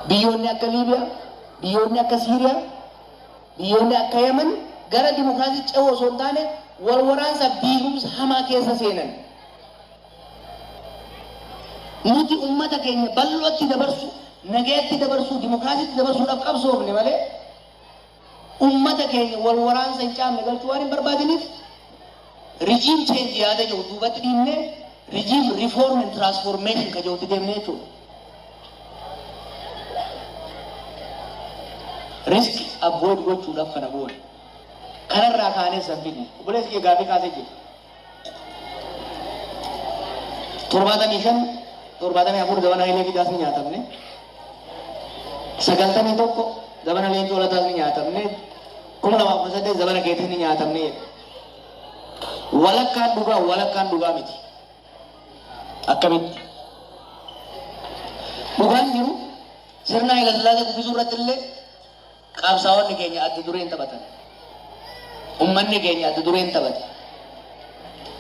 Biyyoonni akka Liibiyaa, biyyoonni akka Siiriyaa, biyyoonni akka Yemen gara dimokiraasii ce'uu osoo hin taane wal waraansa diigumsa hamaa keessa seenan. Nuti ummata keenya bal'ootti dabarsu, nagayatti dabarsuu, dimokiraasiitti dabarsuudhaaf qabsoofne malee ummata keenya wal waraansa hin caamne galchuu waan hin barbaadiniif regime change yaada jiru duubatti dhiibnee regime reform and transformation ka jirutti deemne jechuudha. Risk avoid gochuudhaaf kana goone. Kanarraa kaanee san fidne. Obboleessi kee gaafii kaasee jira. 75, 74 zabana Hayilee Fidaas ni nyaatamne. 91 zabana Leencoo Lataas ni nyaatamne. 2018 zabana keetis ni nyaatamne jedhe. Walakkaan dhugaa, walakkaan dhugaa miti. Akkamitti? Dhugaan jiru sirna Hayilasillaasee kuffisuu irratti illee qabsaa'onni keenya adda dureen taphatan. Ummanni keenya adda dureen taphate.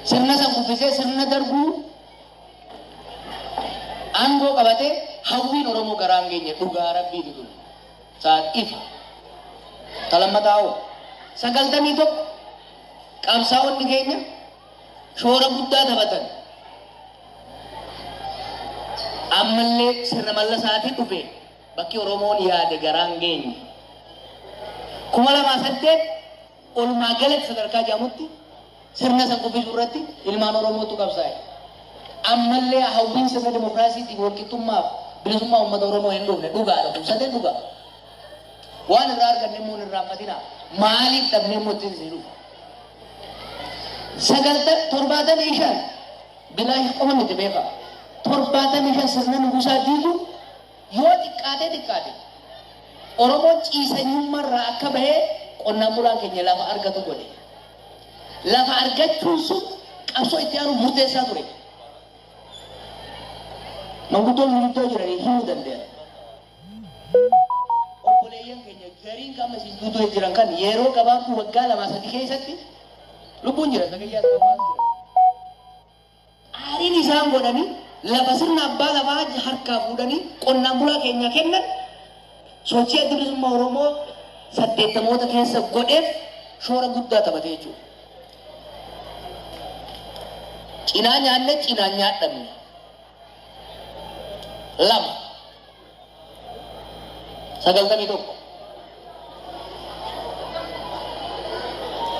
Sirna san kuffisee sirna Darguu aangoo qabatee hawwiin Oromoo garaa hin geenye, dhugaa rabbiiti tun. Sa'aat ifa. Ta lammataa hoo? 91 qabsaa'onni keenya shoora guddaa taphatan. Ammallee sirna Mallasaatii dhufe bakki Oromoon yaade garaa hin geenye. 2008 oolmaa galatti sadarkaa jedhamutti sirna san kuffisuu irratti ilmaan Oromootu qabsaa'e. Ammallee hawwiin sirna dimokiraasiitiif, walqixxummaaf bilisummaa uummata Oromoo hin dhufne, dhugaadha kun sadeen dhugaa. Waan irraa arganne immoo hin irraanfatinaa. Maaliif dhabnee immoo ittiin isin dhufa? 75 bilaash qofa miti, beekaa. 75 sirna nugusaa diiguun yoo xiqqaatee xiqqaate Oromoon ciisanyummaarraa akka bahee qonnaan bulaan keenya lafa argatu godhe. Lafa argachuun sun qabsoo itti aanu murteessaa ture. Manguddoon guguddoo jiranii himuu danda'an. Obboleeyyan keenya gariin qaama isin duutuu jiran kan yeroo gabaabduu waggaa 2-3 keessatti lubbuun jiran sagayyaa sababaa jiran. Aariin isaan godhanii lafa sirna abbaa lafaa harkaa fuudhanii qonnaan bulaa keenyaa kennan sochii Adda Bilisummaa Oromoo 80moota keessa godheef shoora guddaa taphate jechuudha. Cinaa nyaanne, cinaan nyaadhamne. Lama. 91.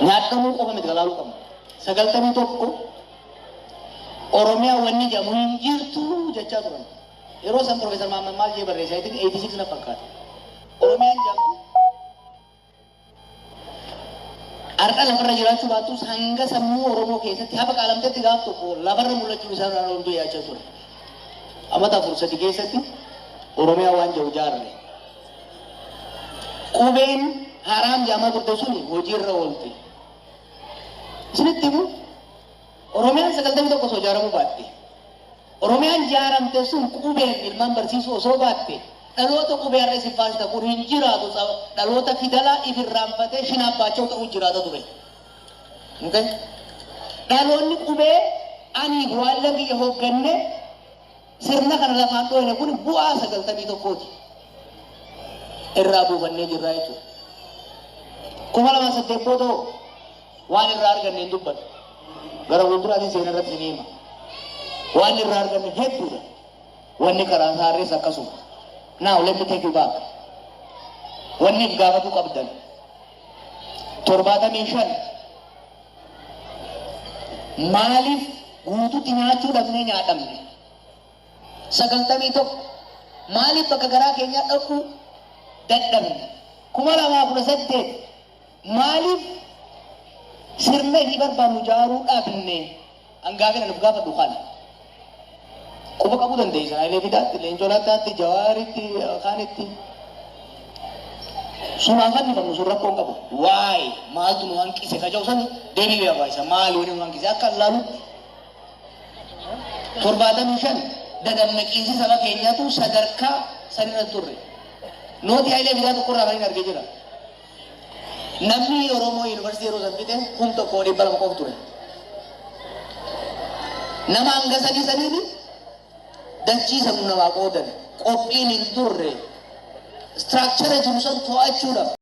Nyaadhamuu qofa miti kalaaluu qabna. 91 Oromiyaa wanni jedhamu hin jirtu jechaa turan. Yeroo san Profeesar Mahammad maal jee barreesse? I think 86 na fakkaata. Oromiyaan jedhamtu har'a lafarra jiraachuu baattus hanga sammuu Oromoo keessatti hafa qaalamtetti gaaf tokko lafarra mul'achuun isaa irraa ooltuu yaachaa ture. Amata 4-3 keessatti Oromiyaa waan jedhu jaarre. Qubeen haraam jedhamaa turte suni hojiirra oolte. Isinitti himu, Oromiyaan 91 osoo ijaaramuu baatte, Oromiyaan jaaramte sun qubeen ilmaan barsiisuu osoo baatte, dhaloota qubee har'a isin faarsitan kun hin jiraatu, dhaloota fidalaa if irraanfatee shinaabbaacha'u ta'uu jiraata ture. Okay? Dhaloonni qubee anii bu'aallan kiyya hoogganne sirna kana lafaan dhooyne kun bu'aa 91ti. Irraa buufannee jirraa jechuudha. 2008 booda hoo waan irraa arganne hin dubbadhu. Gara fuulduraatiin seena irratti isin hima. Waan irraa arganne hedduudha. Wanni karaa saarrees akkasuma. Now let me take you back. Wanni if gaafatu qabdan. 75 maaliif guututti nyaachuu dhabnee nyaadhamne? 91 maaliif bakka garaa keenyaa dhaquu dadhabne? 2018 maaliif sirna ifii barbaannu ijaaruu dhabne? An gaafii ani of gaafadhu kana. Quba qabuu dandeessan Hayilee Fidaatti, Leencoo Lataatti, Jawaaritti, kaanitti. Sun haa fannifamnu, sun rakkoo hin qabu. Waa'ee maaltu nu hanqise ka jedhu sani deebii barbaachisa. Maali wani nu hanqise? Akka laalutti 75 dadammaqiinsi saba keenyaatu sadarkaa sanirra turre. Nootii Hayilee Fidaa tokkorraa kan hin argee jira. Namni Oromoo yuunivarsiitii yeroo san fixe 1200 qofa ture. Nama hanga sadii saniini dachii sammuu namaa qoodan, qophiin hin turre. Structure jiru san to'achuudhaaf.